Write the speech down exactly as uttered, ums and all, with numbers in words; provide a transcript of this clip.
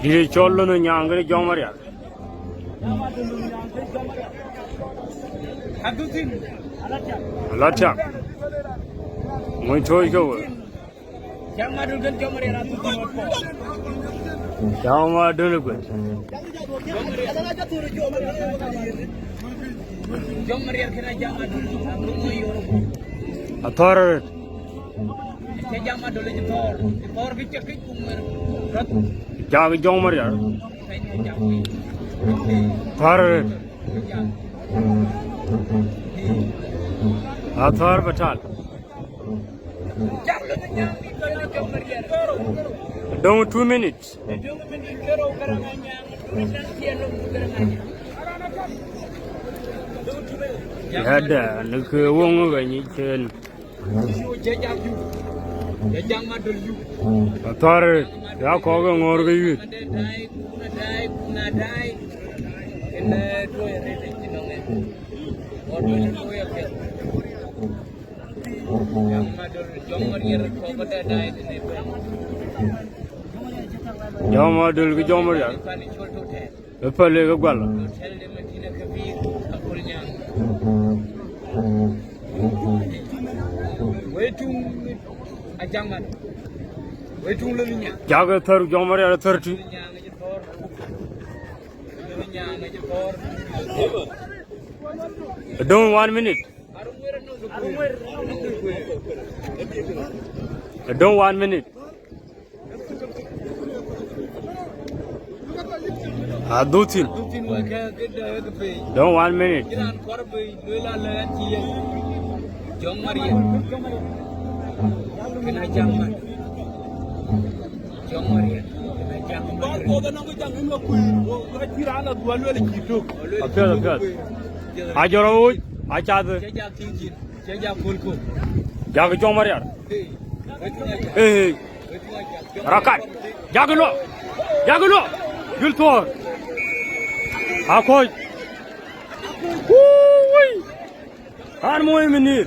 Dït cɔl lon ë nyaaŋ kën Jɔŋ Marial. Ala tiak. Ŋuny tooc ke we. Jɔŋ Madöl guët. Athɔ̈r arëët. Jam Jɔŋ Marial. Athɔ̈r arëët. Athɔ̈r batal. Döŋ two minutes. Yada, në ke woŋ ë ɣɛny cen. Athɔ̈r, ya kɔ̈k ë ŋoor ke yuëth. Jɔŋ Madöl ke Jɔŋ Marial. Ë päl ke gual. Jakë thär Jɔŋ Marial thär tï. Döŋ one minute. Döŋ one minute. Adhuk thïn. Döŋ one minute. Apiɛth, apiɛth. Ajɔl awuc, acath. Jakë Jɔŋ Marial. Ee. Rakat. Jakë lɔ. Jakë lɔ. Jul thuɔɔr. Akoc. Wuui. Raan muɔi minir.